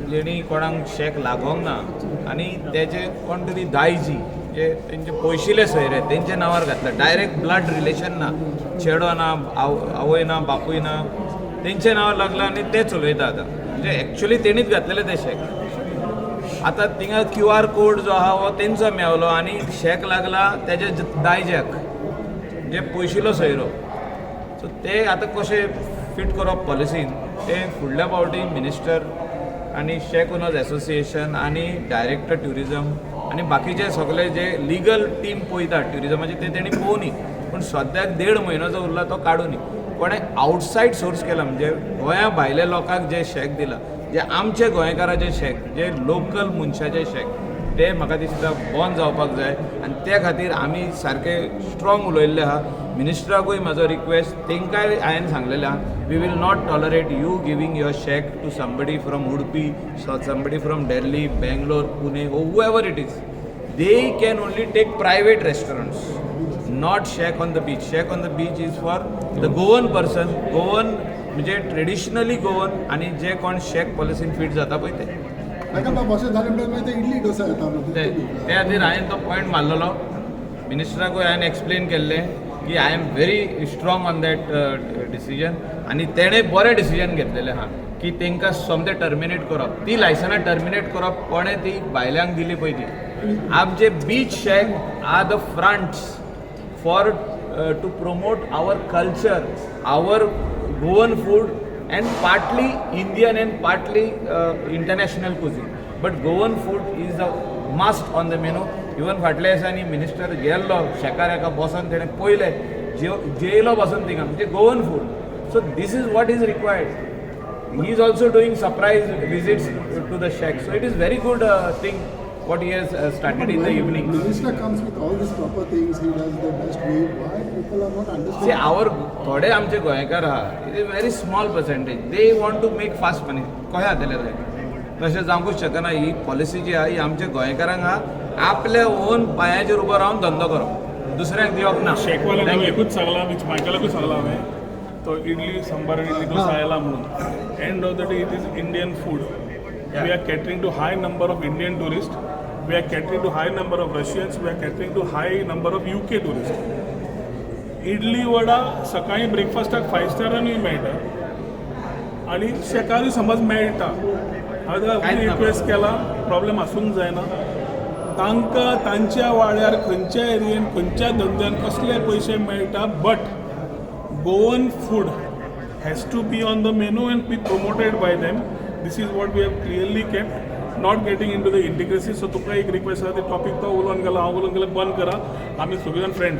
जेणी कोणाक शॅक लागोंक ना आनी तेजे कोण तरी दायजी जे तेंचे पयशिले सोयरे तेंच्या नांवार घातला. डायरेक्ट ब्लड रिलेशन ना, चेडो ना, आवय ना, बापूय ना, तेंच्या नांवार लागला आनी ते चलयता आतां. म्हणजे एक्चुली तेणीच घातलेले ते शॅक. आतां थिंगा क्यू आर कोड जो आहा हो तेंचो मेवलो आनी शॅक लागला तेजे दायज्याक, म्हणजे पयशिलो सोयरो. सो ते आतां कशें फिट करप पॉलिसीन, ते फुडल्या फावटी मिनिस्टर आनी शॅक ओनर्स एसोसिएशन आनी डायरेक्टर ट्युरिजम आनी बाकीचे सगळे जे लिगल टीम पळयता ट्युरिजमाचे, ते तेणी पळोवनी. पूण सद्याक देड म्हयनो जो उरला तो काडुनी. कोणें आवटसायड सोर्स केला, म्हणजे गोंया भायल्या लोकांक जे शॅक दिला, जे आमचे गोंयकाराचे शॅक, जे लोकल मनशाचे शॅक, ते म्हाका दिसता बंद जावपाक जाय. आनी त्या खातीर आमी सारके स्ट्रॉंग उलयल्ले आहा. मिनिस्टराकूय म्हाजो रिक्वेस्ट, तांकांय हांवें सांगलेलें आहा, we will not tolerate you giving your shack to somebody from Udupi, somebody from Delhi, Bangalore, Pune, whoever it is. They can only take private restaurants, not shack on the beach. Shack on the beach is for the Goan person, Goan म्हणजे traditionally Goan आनी जे कोण shack पॉलिसीन fit जाता पळय ते. ताका बाब अशें जालें म्हणटकीर मागीर ते इडली डोसा येता न्हू. ते त्या खातीर हांवें तो पॉयंट मारलेलो. मिनिस्टराकूय हांवें एक्सप्लेन केल्लें की I am very strong on that decision. आनी तेणें बरें डिसिजन घेतलेलें आहा की तांकां सोमतें टर्मिनेट करप, ती लायसनां टर्मिनेट करप, कोणें ती भायल्यांक दिली पळय ती. आमचे beach shack are the fronts for to promote our culture, our Goan food and partly Indian and partly international cuisine. But Goan food is a must on the menu. Even फाटल्या दिसांनी मिनिस्टर गेल्लो शेकार एका बसोन, तेणें पयलें, जेयलो बसून थिंगा, म्हणजे Goan food. So this is what is required. He is also doing surprise visits to the shack. So it is very good thing what he has started in the evening. Minister comes with all these proper things, he does the best way. Why people are not See, understanding? Our थोडे आमचे गोंयकार आहा, it is very small percentage, they want to make fast money. कशें जातलें तें? तशें जावंकूच शकना. ही policy जी आहा ही आमच्या गोंयकारांक आहा, आपल्या ओन पांयाचेर उबो रावन धंदो करप, दुसऱ्यांक दिवप ना. शेकवाल्यांक Thank you. एकूच सांगलां, which मायकलाकूय सांगलां हांवें, तो इडली सांबार आनी इडली डोसा आयला म्हणून. End of the day, it is Indian food. We are catering to high number of Indian tourist, we are catering to high number of Russians, we are catering to high number of UK tourist. Idli vada सकाळी ब्रेकफास्टाक five स्टारानूय मेळटा आनी शेकारूय समज मेळटा. हांवें ताका कांयच ना. Request केला, प्रॉब्लेम आसूंक जायना. तांकां तांच्या वाड्यार खंयच्या एरियेन खंयच्या धंद्यान कसले पयशे मेळटा, but Goan food has to be on the menu and be promoted by them. This is what we have clearly kept, not getting into the intricacy. So तुका एक रिक्वेस्ट आसा, ते टॉपीक तो उलोवन गेलो, हांव उलोवन गेलो, बंद करा. आमी सगळीं जाण फ्रेंड.